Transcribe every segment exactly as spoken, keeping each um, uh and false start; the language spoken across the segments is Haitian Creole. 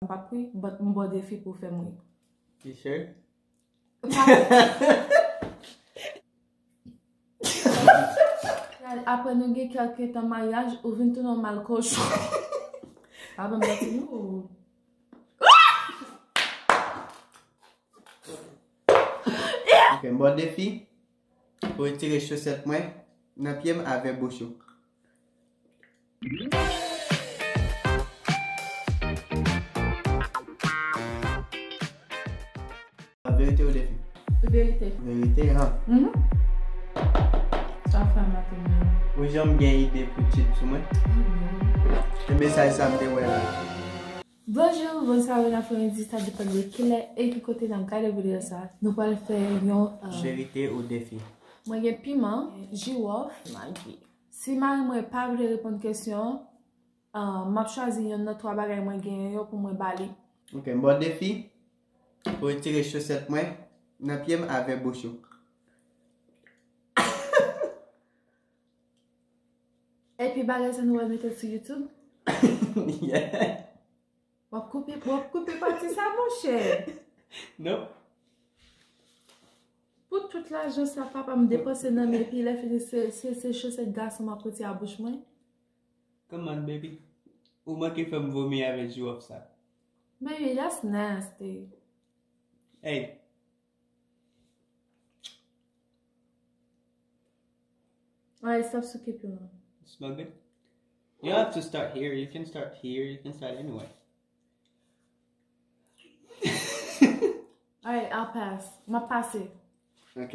M p ap ri, but m ba w defi pou w fè m ri. You sure? Apre nou gen kèlke tan maryaj, ou vin tounen yon malkochon. Pa ban m manti, non. Ok, m ba w defi pou retire chosèt mwen nan pye m avè bouch ou. Verite ou defi? Verite. Verite, ha? Mhm. Sa fè maten. Ou janm gen ide pou cheat sou mwen? Mhm. E mesaj sa m te wè la. Bonjou, bonswa, bon apremidi, sa depann de kilè e ki kote n ap gade videyo sa. Nou pral fè yon, euh, verite ou defi? Mwen gen piman, jiwòf, magi. Si mari mwen pa vle reponn kesyon an, euh, m ap chwazi yonn nan twa bagay mwen genyen yo pou mwen ba li. Ok, m ba w defi pou retire chosèt mwen nan pye m avè bouch ou. Epi bagay sa nou pral mete l sou YouTube? Yeah. W ap koupe, w ap koupe pati sa, monchè. Non. Pou tout lajan sa papa m depanse nan men, epi lè fini se, se, se chosèt gason m ap retire a bouch mwen. Come on, baby. Ou manke fè m vomi avèk jiwòf sa. Baby, that's nasty. Hey. Alright, stop sou kepi mwen. Smell good? You don't have to start here. You can start here. You can start anywhere. Alright, I'll pass. M ap pase. Ok.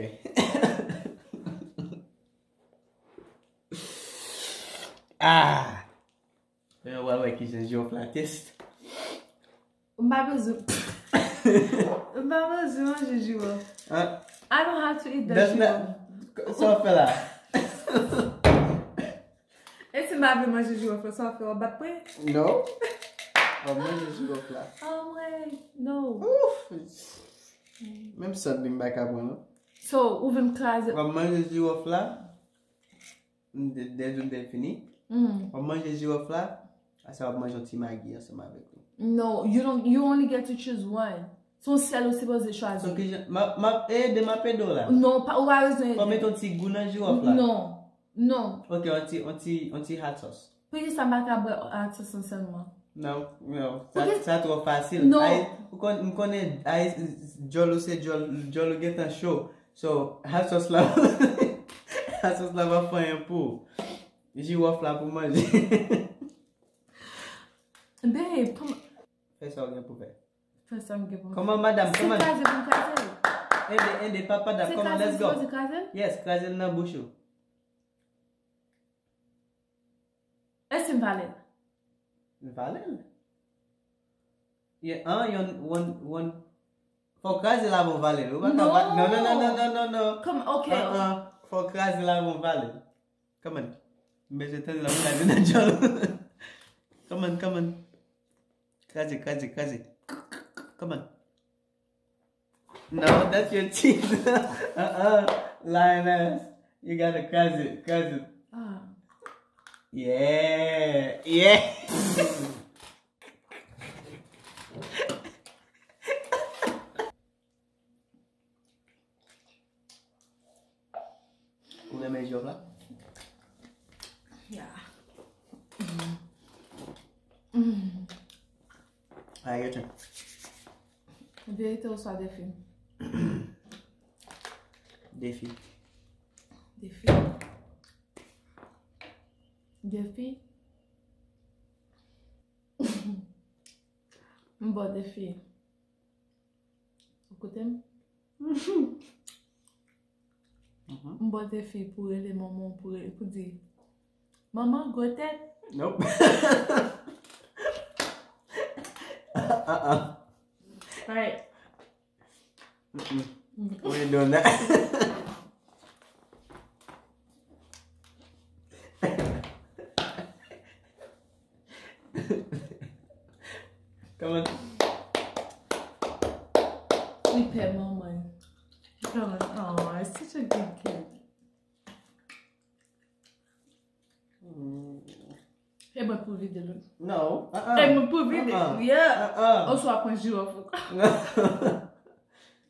Ah! Men nou pral wè kijan jiwòf la test. M pa bezwen. M pa bezwen manje jiwòf. Hein? I don't have to eat that jiwòf. Sa w fè la? E si m pa vle manje jiwòf la, sa w fè, w ap bat mwen? No. W ap manje jiwòf la. Oh, mwen, no. Ouf. Menm sant li m pa ka pran, non. So, ou vle m kraze? W ap manje jiwòf la. M de-, deja m te fini. Mm. W ap manje jiwòf la, asa w ap manje yon ti magi ansanm avèk li. No, you don't, you only get to choose one. Se yon sèl ou sipoze chwazi. So, kijan, m ap, m ap ede, m ap ede w la. Non, pa, ou pa bezwen ede. Fò w mete yon ti gou nan jiwòf la. Non, non. Ok, yon ti, yon ti, yon ti hot sauce. Poukisa m pa ka bwè hot sauce lan sèlman? Non, non. Sa, sa twò fasil. Non. Ay, ou konn, m konnen, ay, djòl ou se djòl, djòl ou gentan cho. So, hot sauce la, hot sauce la pa fè anyen pou ou. Jiwòf la pou manje. Babe, kòman? Fè sa w gen pou fè. Fè sa m gen pou m fè. Kòman, madam? Se kòman? Kraze pou m kraze l. Ede, ede, papa, da, kòman? Let's go. Se kraze m sipoze kraze l? Yes, kraze l nan bouch ou. Èske m vale l? Vale l. Ye, an, yon, one, one. Fò w kraze l avan w vale l. Ou pa ka va-, non, non, non, non, non, non, non. Kòman, ok. An, an. Fò w kraze l avan w vale l. Come on. M bezwen tande l ap kraze nan djòl. Come on, come on. Kraze, kraze, kraze. Come on. No, that's your teeth. Uh-uh. Lioness. You gotta kraze it, kraze it. Ah. Yeah. Yeah. Ou renmen jiwòf la? Yeah. Mm. Mm. Alright, your turn. Verite oswa defi? Defi. Defi. Defi. M ba w defi. Ou koute m? Mhm. M ba w defi pou rele manman w pou re-, pou di, "Manman, gwo tèt." Nope. Uh-uh. Alright. Mm-mm. We ain't doing that. Come on. Li pè manman. Come on. Oh, it's such a good kid. Mm. E mwen pou vide l. No. Uh-uh. E mwen pou vide l. Uh-uh. Yeah. Uh-uh. Oswa pran jiròf ou.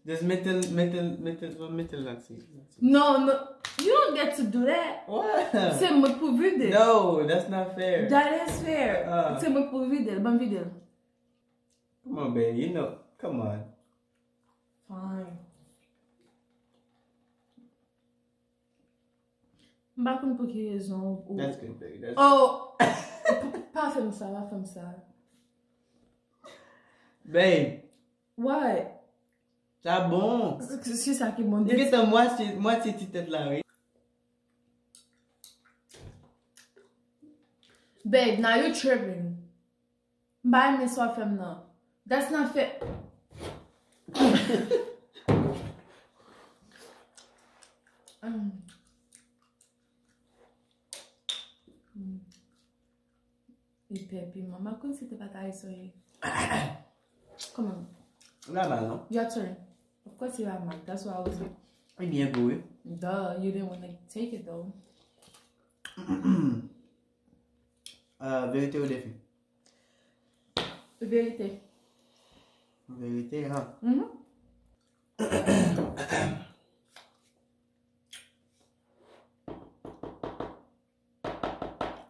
Just mete l, mete l, mete l, mete l lakse. No, no. You don't get to do that. What? Se mwen pou vide l. No, that's not fair. That is fair. Uh-uh. Se mwen pou vide l. Ban m vide l. Come on, babe. You know. Come on. Fine. M pa konn pou ki rezon ou. That's good, babe. That's Oh! Pa fè m sa, pa fè m sa. Babe, What? Sa bon. Se sa ki bon. Li gentan mwatye, mwatye ti tèt la, wi. Babe, now you tripping. M pa renmen sa w fè m nan. That's not fair. Mm. Mm. Li pè piman. M ap konn si te pa ta eseye. Come on. Ou la mal, non? Your turn. Of course you have mine. That's what I was like. Li byen gou, wi. Duh, you didn't want to take it though. Euh, verite ou defi? Verite. Verite, ha. Mhm.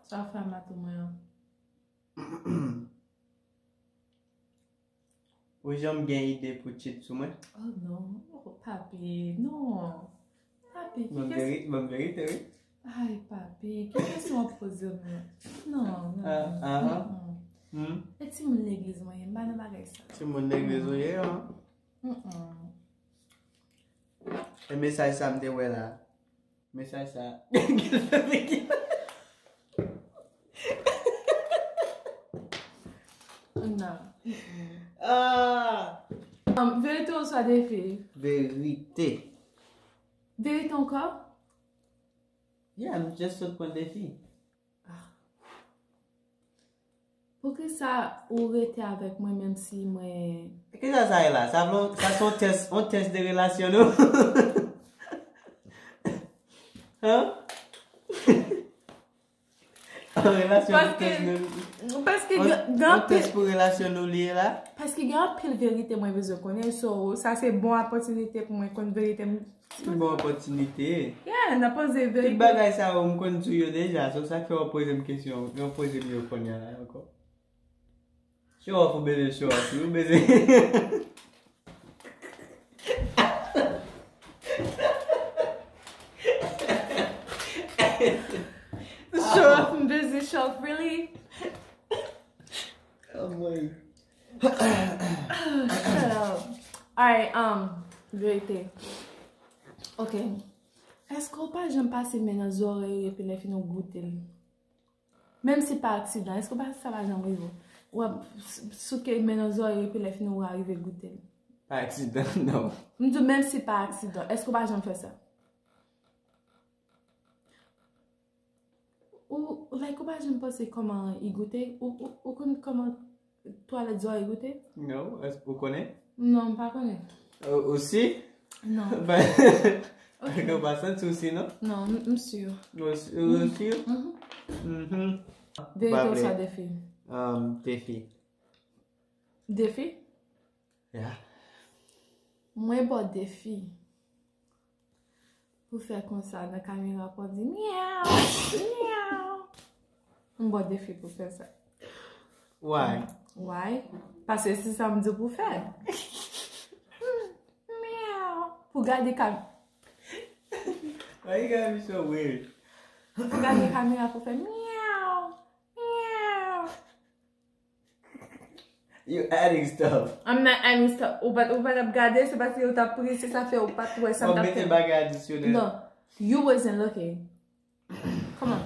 Sa fè matou mwen an. Ou janm gen ide pou cheat sou mwen? Oh non, oh, papi, non. Papi, ki Ban m kes- veri-, ban m verite, wi. Ay, papi, ki kesyon w ap poze mwen? Non, non. Ah, ah, ah. Mm-mm. Hmm? E timoun legliz mwen ye, m pa nan bagay sa. Timoun legliz ou ye, an? Mm-mm. E mesaj sa m te wè la. Mesaj sa. Non. Mm-mm. Ah! Um, verite oswa defi? Verite. Verite ankò? Yeah, m just sot pran defi. Poukisa ou rete avèk mwen menm si mwen... Kisa sa ye la? Sa vle, sa se yon tès, yon tès de relasyon nou? Hein? Relasyon Paske, tès nou. paske On, gen, gen on tès anpil, pou relasyon nou li ye la? Paske gen anpil verite mwen bezwen konnen, so sa se bon opòtinite pou mwen konn verite m. Bon opòtinite. Yeah, nan poze Tout verite. Bagay sa yo m konn sou yo deja, so sa k fè w ap poze m kesyon, w ap poze m yo kounye a la ankò. Show off ou bezwen show off, wi, ou bezwen. Show off, m bezwen show off, really? Oh boy. Shut up. Alright, um, verite. Ok. Èske w pa janm pase men nan zòrèy ou epi lè fini w goute l? Menm si pa aksidan, èske w pa, sa pa janm rive w? W ap s-, souke men nan zòrèy ou epi lè fini w arive goute l? Pa aksidan, non. M di w menm si pa aksidan, èske w pa janm fè sa? Ou, ou, like, ou pa janm panse kòman i goute? Ou, ou, ou konn kòman twalèt zòrèy goute? Non, èske ou konnen? Non, m pa konnen. Ou, ou si? Non. Paske ou pa santi ou si, non? Non, m, m si. Ou si? Ou si? Mhm. Mhm. Verite Pa ou vle. sa defi? Um, defi. Defi? Yeah. Mwen ba w defi pou fè konsa nan kamera pou w di myaw, myaw. M ba w defi pou fè sa. Why? Why? Paske se sa m di w pou fè. Myaw. Pou gade kam... Why you gotta be so weird? Pou gade kamera pou fè myaw, myaw. You adding stuff. I'm not adding stuff. Ou pa, ou pa t ap gade, se paske ou t ap prese, sa fè ou pa t wè sa m Ou t ap mete fè. Bagay adisyonèl. No, you wasn't looking. Come on.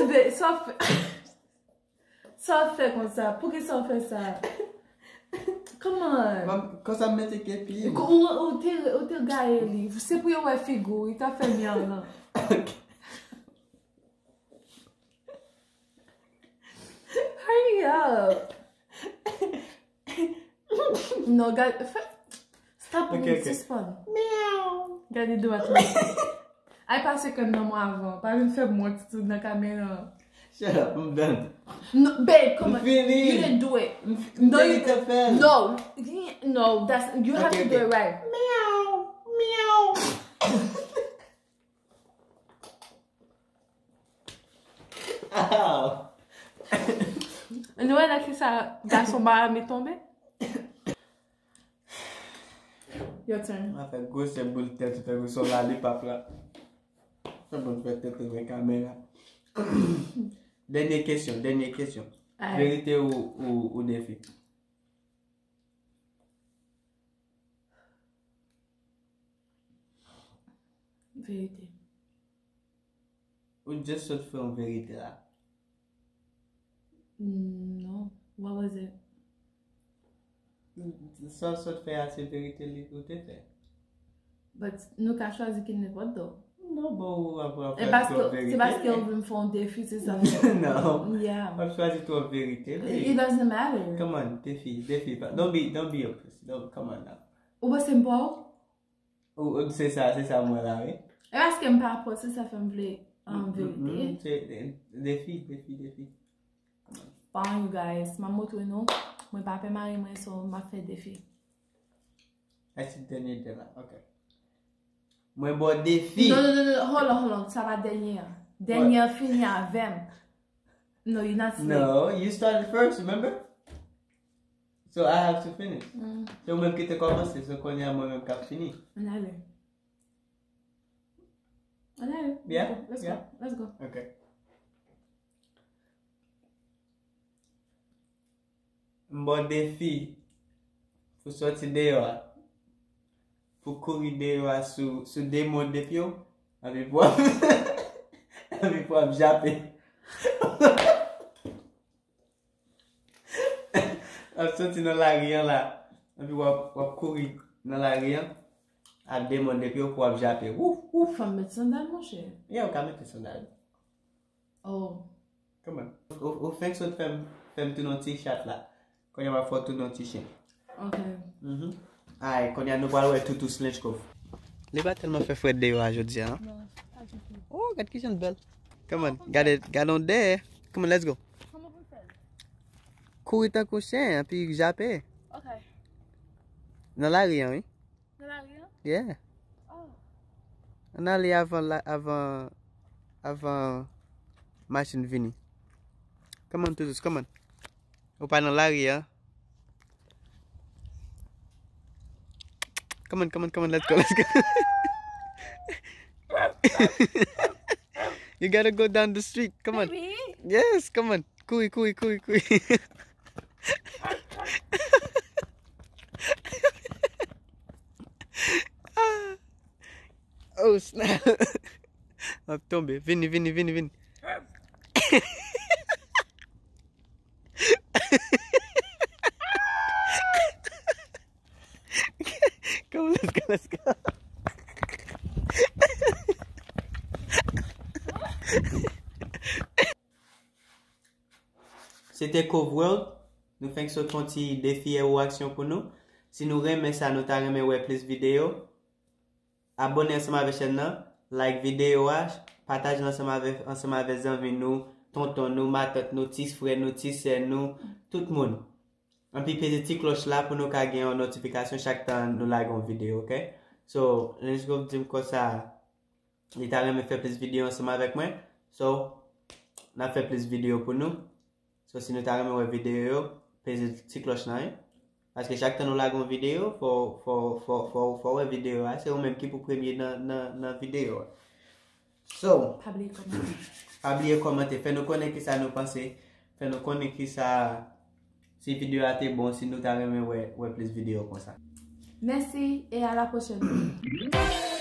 Be- Sa w fè, sa w fè konsa? Poukisa w fè sa? Come on. Mwen, konsa m mete kepi. Ou, ou, ou te, ou te gaye li. Se pou yo wè figi w, li t ap fè myaw lan. Hurry up. Non, gade, fè, stop, ok, ok, sispann. Gade dwat la. Ay pase kè m nan mwen avan. Pa vin fè m wont sou nan kamera. Shut up, I'm done. No, babe, come on. M fini. You didn't do it. M f-, m te gentan fè l. No, no, that's, you have to do it right. Meow, meow. Ow. Nou wè nan kisa gason Miami tonbe? Your turn. Mwen fè gwosè boul tèt, fè gwosè lollipop la. Fè bon fè tèt nan kamera. Dènye kesyon, dènye kesyon. Alright. Verite ou, ou, ou defi? Verite. Ou just sot fè yon verite la. Mm, non. What was it? Sa w sot fè a se verite li ou te fè. But nou ka chwazi ki nenpòt do. Non, bon, ou ap, ap fè twòp verite. E paske, se paske ou vle m fè yon defi, se sa m fè. Non. Yeah. W ap chwazi twòp verite, baby. It doesn't matter. Come on, defi, defi. Don't be, don't be a pussy. Don't, come on now. Ou panse m pa w? Ou, ou, se sa, se sa mwen la, wi. E paske m pa pòs, se sa fè m vle, um, verite. Mm, mm, se, eh, defi, defi, defi. Bon, you guys, m ap montre nou. Mwen pa pè mari mwen, so m ap fè defi. Ay, se dènye de la, ok. Mwen ba w defi. Non, non, non, non, hold on, hold on. Sa pa dènye an. Dènye an fini avè m. No, you not sleep. No, you started first, remember? So I have to finish. Mm. Se ou menm ki te kòmanse, so kounye a mwen menm k ap fini. Ann ale. Ann ale. Yeah? Let's go. Yeah? Let's go. Ok. M ba w defi pou sòti deyò a. Pou kouri deyò a sou, sou de mòn de pye w. Epi pou w ap, epi pou w ap jape. W ap soti nan lari an la. Epi w ap, w ap kouri nan lari an. Ak de mòn de pye w pou w ap jape. Wouf, wouf. Fò m met sandal, monchè. Yeah, ou ka mete sandal. Oh. Come on. Ou, ou fenk sot fè m, fè m tounen yon ti chat la. Kounye a m ap fè w tounen yon ti chen. Ok. Mhm. Ay, kounye a nou pral wè Tutus Lenchkov. Li pa tèlman fè frèt deyò a jodi a, non? Non, pa ditou. Oh, gad kijan l bèl. Come on, gade, gade yon dèyè. Come on, let's go. Kòman pou l fè l? Kouri tankou chen, epi jape. Ok. Nan lari an, wi. Nan lari an? Yeah. Oh. Ann ale avan la, avan, avan machin vini. Come on, Tutus, come on. Ou pa nan lari an. Come on, come on, come on, let's go, let's go. You gotta go down the street. Come on. Baby. Yes, come on. Kouri, kouri, kouri, kouri. Ah. Oh, snap. M ap tonbe. Vini, vini, vini, vini. Come on, let's go, let's go. Se te Cove World. Nou fenk sot fè yon ti defi ewo aksyon pou nou. Si nou renmen sa, nou ta renmen wè plis videyo. Abòne ansanm avèk chèn nan, like videyo a, pataje l ansanm avèk, ansanm avèk zanmi nou, tonton nou, matant nou, ti frè nou, ti sè nou, tout moun. Anpi peze ti klòch la pou nou ka gen yon notifikasyon chak tan nou lage yon videyo, ok? So, Lenchkov di m konsa, li ta renmen fè plis videyo ansanm avèk mwen. So, n ap fè plis videyo pou nou. So, si nou ta renmen wè videyo yo, peze ti klòch lan, wi. Paske chak tan nou lage yon videyo, fò, fò, fò, fò, fò wè videyo a. Se ou menm ki pou premye nan, nan, nan videyo a. So, pa bliye kòmante. Pa bliye kòmante. Fè nou konnen kisa nou panse. Fè nou konnen kisa, si videyo a te bon, si nou ta renmen wè, wè plis videyo konsa. Mèsi e a la pwochèn.